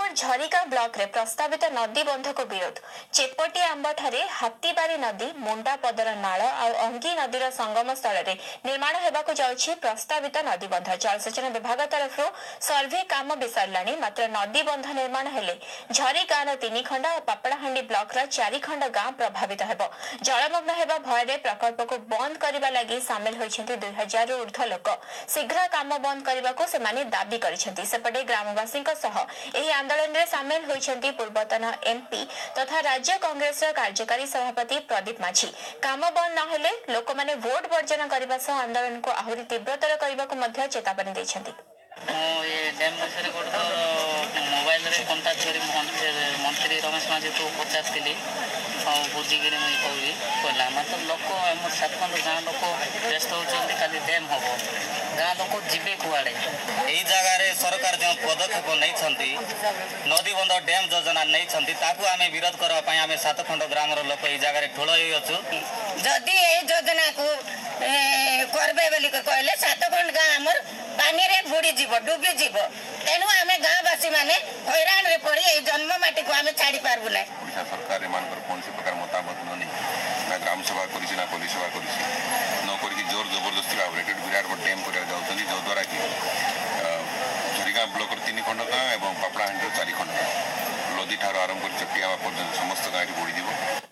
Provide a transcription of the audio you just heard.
ଯାଜପୁର ଝରିଗାଁ ବ୍ଲକରେ ପ୍ରସ୍ତାବିତ ନଦୀ ବନ୍ଧକୁ ବିରୋଧ। ଚେପଟି ଆମ୍ବଠାରେ ହାତୀବାରି ନଦୀ, ମୁଣ୍ଡାପଦର ନାଳ ଆଉ ଅଙ୍ଗୀ ନଦୀର ସଙ୍ଗମ ସ୍ଥଳରେ ନିର୍ମାଣ ହେବାକୁ ଯାଉଛି ପ୍ରସ୍ତାବିତ ନଦୀବନ୍ଧ। ଜଳସେଚନ ବିଭାଗ ତରଫରୁ ସର୍ଭେ କାମ ବି ସରିଲାଣି। ମାତ୍ର ନଦୀ ବନ୍ଧ ନିର୍ମାଣ ହେଲେ ଝରିଗାଁର 3 ଖଣ୍ଡ ଆଉ ପାପଡ଼ାହାଣ୍ଡି ବ୍ଲକର 4 ଖଣ୍ଡ ଗାଁ ପ୍ରଭାବିତ ହେବ। ଜଳମଗ୍ନ ହେବା ଭୟରେ ପ୍ରକଳ୍ପକୁ ବନ୍ଦ କରିବା ଲାଗି ସାମିଲ ହୋଇଛନ୍ତି 2000ରୁ ଉର୍ଦ୍ଧ୍ୱ ଲୋକ। ଶୀଘ୍ର କାମ ବନ୍ଦ କରିବାକୁ ସେମାନେ ଦାବି କରିଛନ୍ତି। ସେପଟେ ଗ୍ରାମବାସୀଙ୍କ ସହ ଏହି ଆନ୍ଦୋଳନରେ ସାମିଲ ହୋଇଛନ୍ତି ପୂର୍ବତନ ଏମ୍ପି ତଥା ରାଜ୍ୟ କଂଗ୍ରେସର କାର୍ଯ୍ୟକାରୀ ସଭାପତି ପ୍ରଦୀପ ମାଝୀ। କାମ ବନ୍ଦ ନହେଲେ ଲୋକମାନେ ଭୋଟ ବର୍ଜନ କରିବା ସହ ଆନ୍ଦୋଳନକୁ ଆହୁରି ତୀବ୍ରତର କରିବାକୁ ମଧ୍ୟ ଚେତାବନୀ ଦେଇଛନ୍ତି। ମୁଁ ଏ ଡ୍ୟାମ୍ ବିଷୟରେ ଗୋଟେ ଥର ମୋବାଇଲରେ କଣ୍ଟାକ୍ଟ କରି ମନ୍ତ୍ରୀ ରମେଶ ମାଝୀକୁ ପଚାରିଥିଲି। ଆଉ ବୁଝିକିରି ମୁଇଁ କହିବି କହିଲା। ମାତ୍ର ଲୋକ ଆମର ସାତଖଣ୍ଡ ଗାଁ ଲୋକ ବ୍ୟସ୍ତ ହେଉଛନ୍ତି, କାଲି ଡ୍ୟାମ୍ ହେବ, ଗାଁ ଲୋକ ଯିବେ କୁଆଡ଼େ? ଏଇ ଜାଗାରେ ସରକାର ଯେଉଁ ପଦକ୍ଷେପ ନେଇଛନ୍ତି, ନଦୀବନ୍ଧ ଡ୍ୟାମ୍ ଯୋଜନା ନେଇଛନ୍ତି, ତାକୁ ଆମେ ବିରୋଧ କରିବା ପାଇଁ ଆମେ ସାତଖଣ୍ଡ ଗ୍ରାମର ଲୋକ ଏଇ ଜାଗାରେ ଠୁଳ ହେଇଅଛୁ। ଯଦି ଏଇ ଯୋଜନାକୁ କରିବେ ବୋଲି କହିଲେ ସାତଖଣ୍ଡ ଗାଁ ଆମର ପାଣିରେ ବୁଡ଼ିଯିବ, ଡୁବିଯିବ। ତେଣୁ ଆମେ ଗାଁବାସୀ ମାନେ ହଇରାଣରେ ପଡ଼ି ଏଇ ଜନ୍ମ ମାଟିକୁ ଆମେ ଛାଡ଼ି ପାରିବୁ ନାହିଁ। ଓଡ଼ିଶା ସରକାର ଏମାନଙ୍କର କୌଣସି ପ୍ରକାର ମତାମତ ନ ନେଇ ନା ଗ୍ରାମ ସଭା କରିଛି ନା ପଲ୍ଲୀ ସଭା କରିଛି, ନ କରିକି ଜୋର ଜବରଦସ୍ତି ଭାବରେ ଏଠି ବିରାଟ ବଡ଼ ଡ୍ୟାମ୍ କରିବାକୁ ଯାଉଛନ୍ତି, ଯଦ୍ୱାରା କି ଝରିଗାଁ ବ୍ଲକର 3 ଖଣ୍ଡ ଗାଁ ଏବଂ ପାପଡ଼ାହାଣ୍ଡିର 4 ଖଣ୍ଡ ଗାଁ, ନଦୀ ଠାରୁ ଆରମ୍ଭ କରି ଚଟିଆବା ପର୍ଯ୍ୟନ୍ତ ସମସ୍ତ ଗାଁ ଏଠି ବୁଡ଼ିଯିବ।